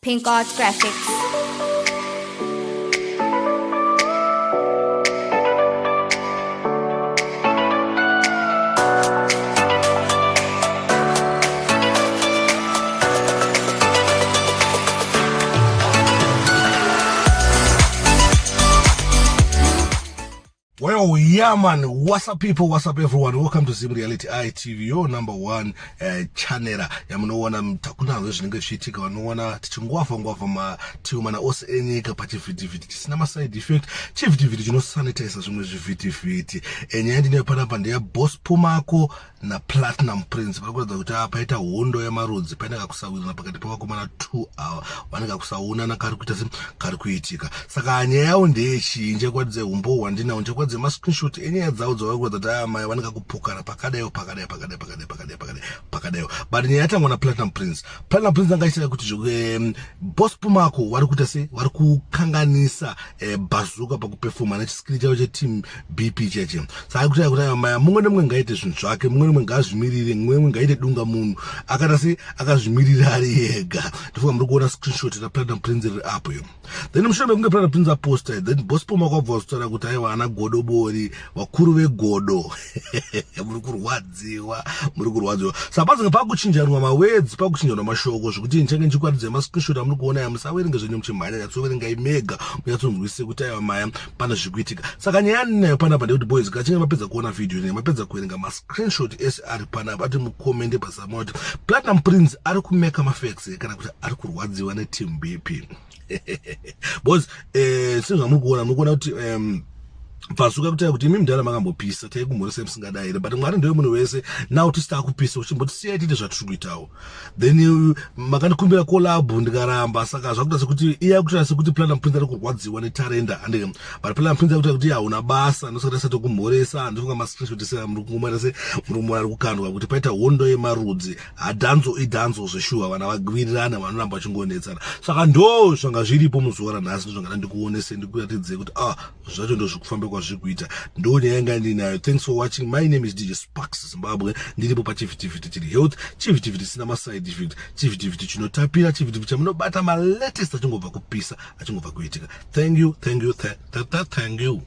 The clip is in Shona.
Pink Art Graphics. Well, yeah, man. What's up, people? What's up, everyone? Welcome to Zim Reality ITV, your number one channel. Yamunoona takunazvo zvinenge zvichiitika, vanoona tichingwavha ngwavha mativi mana ose enyika pachivhitivhiti chisina maside effect, chivhitivhiti chinosanitiza zvimwe zvivhitivhiti. Nyaya ndinayo panapa ndeya Boss Pumako naPlatinum Prince. Vari kuratidza kuti paita hondo yemarudzi, paine kakusawirirana pakati pevakomana 2 ava, vane kakusaonana kari kuita se kari kuitika. Saka nyaya yavo ndeyechii? Njekwatidze umbo hwandinawo, njekwatidze mascreenshot enyaya dzavo dzavari kuratidza kuti aya mai vane kakupokana pakadaiwo, pakadai, pakadai, pakadai, pakadai, pakadai, pakadaiwo. But nyaya yatangwa naPlatinum Prince. Platinum Prince anga achiita kuti Boss Pumako vari kuita se vari kukanganisa Bazooka pakupefoma nechiskiri chavo cheteam BP cheche. Saka kuti kuti maya mumwe nemumwe ngaite zvinhu zvake, mumwe nemumwe ngaazvimirire, mumwe nemumwe ngaite dunga munhu akaita se akazvimirira ari ega. Ndifunga muri kuona screenshot raPlatinum Prince riri apo iyo. Then mushure mekunge Platinum Prince aposta, then Boss Pumako abva vazotaura kuti aiwa, ana godobori, vakuru vegodo, muri kurwadziwa, muri kurwadziwa. Saka pazenge pakuchinjanwa mawords, pakuchinjanwa mashoko, zvekuti ndichange ndichikuratidza mascreenshot amuri kuona aya. Musaverenge zvenyu muchimhanya, nyatsoverengai mega munyatsonzwisise kuti aiwa maya pane zviri kuitika. Saka nyaya yandinayo panapa ndeyekuti, boys, kachinge mapedza kuona video ine, mapedza kuverenga mascreenshot ese ari panapa, ati mucommente pasama kuti Platinum Prince ari kumeka mafacts kana kuti ari kurwadziwa neteam BP. Because sezvamuri kuona, muri kuona kuti Bazooka kutaura kuti imi mudhara makambopisa, taikumhoresa musingadai, but Mwari ndewe munhu wese. Now tisi takupisa, uchimbotisiya tiite zvatiri kuitawo. Then makandikumbira collab ndikaramba. Saka zvakuita sekuti iye akutoita sekuti Platinum Prince ari kurwadziwa netarenda, and but Platinum Prince akuita kuti hauna basa, ndosaka tasati kumhoresa. Ndifunga mascreenshot ese muri kungomara se muri kumona ari kukandwa kuti paita hondo yemarudzi. Hadhanzo idhanzo zveshuwa, vana vawirirana, vanoramba vachingonetsana. Saka ndo zvanga zviripo muzuva ranhasi, ndozvangada ndikuonese, ndikuratidze kuti ah, zvacho ndo zvikufamba kwazviri kuita. Ndo nyaya yanga ndinayo. Thanks for watching. My name is DJ Sparks Zimbabwe. Ndiripo pachivhitivhiti chiri health, chivhitivhiti chisina maside effect, chivhitivhiti chinotapira, chivhitivhiti chamunobata malatest achingobva kupisa, achingobva kuitika. Thank you, thank you, thank you.